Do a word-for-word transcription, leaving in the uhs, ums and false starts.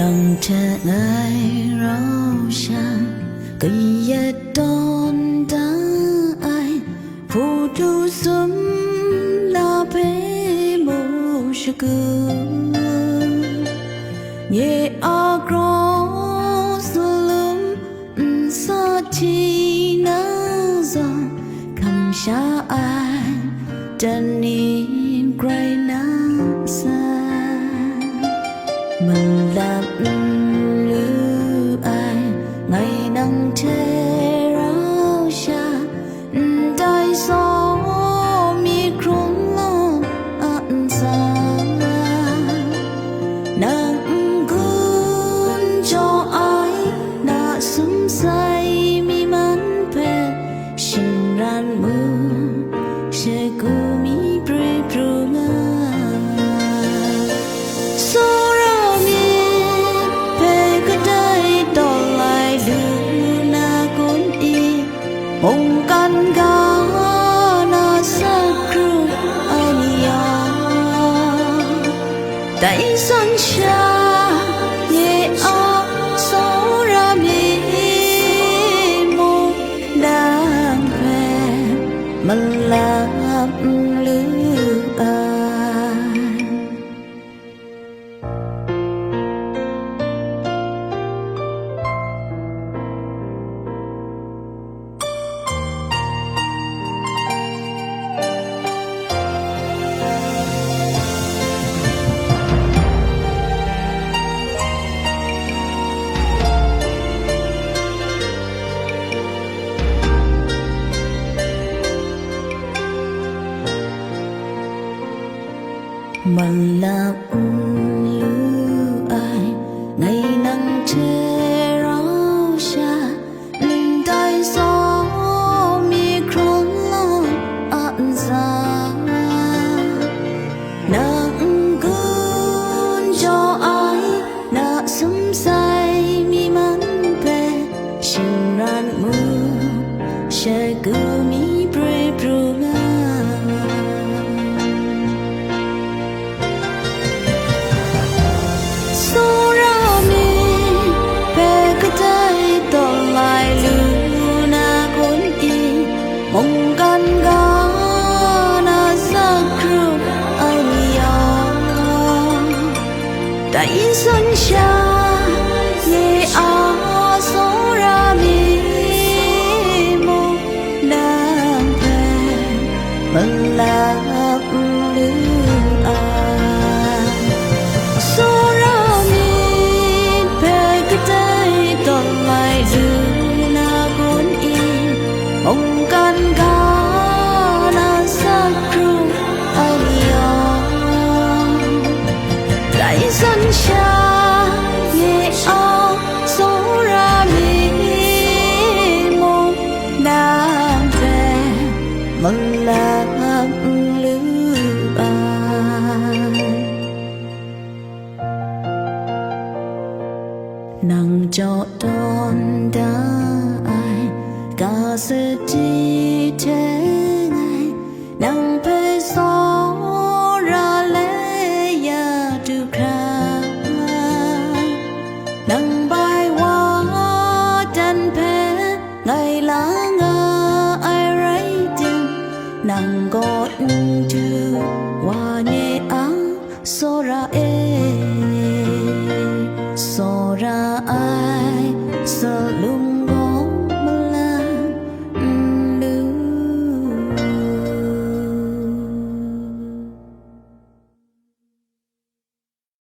Nang hte ngai rau sha, kayat tawn da ai, hpu tu sum na hpe mu shagu, nye a kraw salum nsa hti na zawn, kamsha ai, dan ni grai na sa, malap n lu ai, ngai nang hte rau sha, ndai saw mi hkrung law a ntsa, nang n-gun jaw ai na sumsai mi man hpe, shingran mu, shagu mi pre pru nga. Tsawra myit hpe kadai tawn lai lu na kun i, mungkan ga na sa hkru ai ni yawng, dai san sha, nye a tsawra myit mung nang hpe malap n lu ai. Malap n lu ai, ngai nang hte rau sha, ndai saw mi hkrung law a ntsa, nang n-gun jaw ai na sumsai mi man hpe, shingran mu, shagu mi pre pru nga. Tsawra myit hpe kadai tawn lai lu na kun i, mungkan ga na sa hkru ai ni yawng, dai san sha, nye a tsawra myit mung nang hpe malap n lu ai. Tsawra myit hpe kadai tawn lai lu na kun i, mungkan ga na sa hkru ai ni yawng, dai san sha, nye a tsawra myit mung nang hpe malap n lu ai. Nang jaw tawn da ai ga sadi hte